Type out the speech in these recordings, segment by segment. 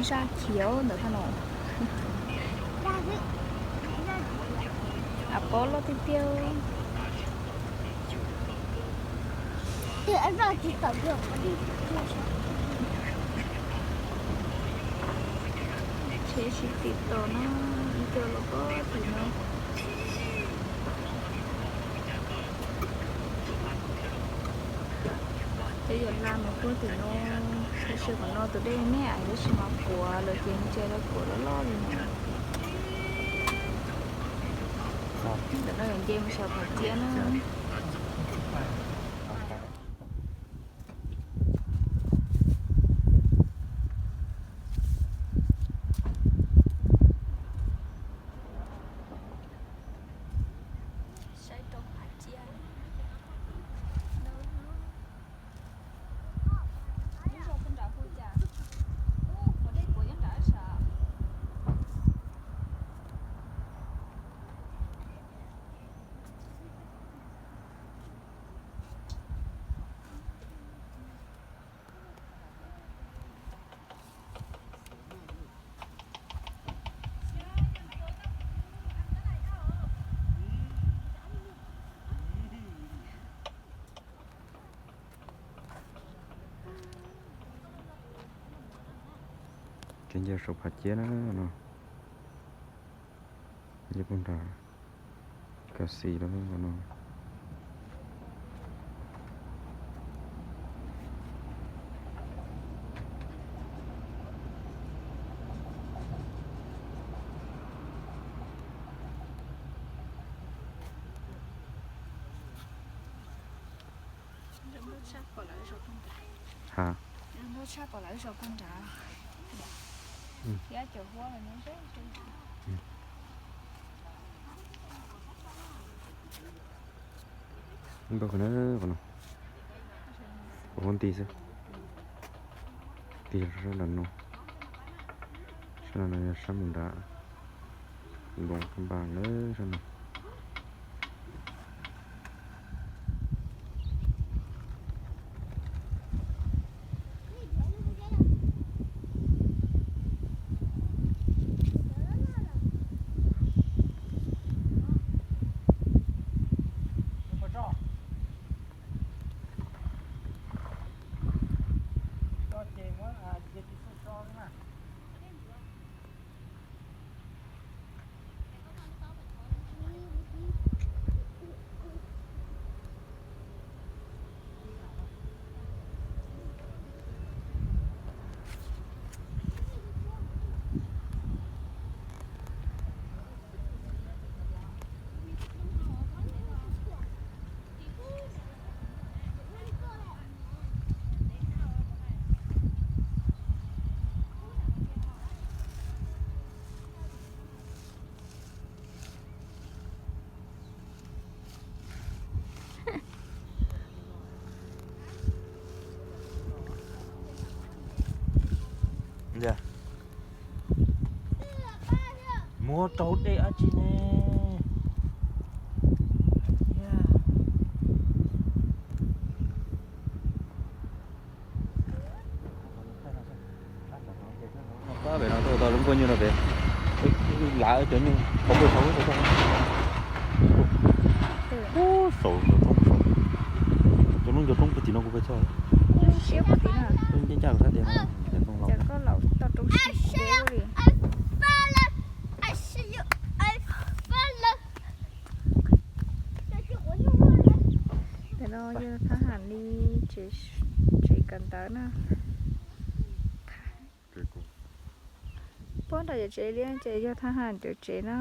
Zaj khiav ntawm thaj no. A pob loj tiag tiag. Tsheb sib tim tau na, ib co los pob tim no. Peb yuav la mus puag tim no, tam sim qhov no tus dej me me tab sis mas kuav lawm ces nws cia li kuav loj loj li no. Ntawm no yuav nce mus saum Phav Ciab na. Saib roob Phav Ciab. Lub zog puag nrad hu cas? Ub, ua dej kuav nyob nrad sav. Kev nce saum Phav Ciab na no. Nce puag nrad, ka xis lawm no. Ha. Nkauj kawg na, qhov no, qhov huab nti xwb. Tig sab nram no, sab no yog sab mus nrad, npoo npaa na sab no. Muab rau dej dab tsi ne? Pab pem no tuaj tau lub nkuaj nyuj no pem, lav cov nyuj qhov nkuaj saud. Ub, saud cov roob saud, cov lub ncov roob puag tim no kuv pais txog. Siab puag tim no. Ncaj ncaj kuv sab tias no, cov ntoo laus. Tam no yog thab ham li tsev kawm ntawv na. Puag nram cov tsev liab ces yog thab ham cov tsev na.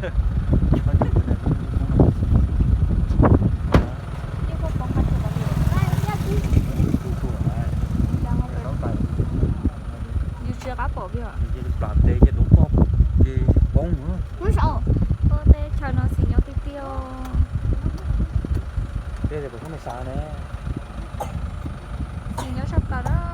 Yus tsis qab pom peb os. Plam tes ces tuav poj ces poob. Ua tes chaw no xim nyob tiag tiag. Tej puas xub me xav ne. Xim nyob sab plaws na.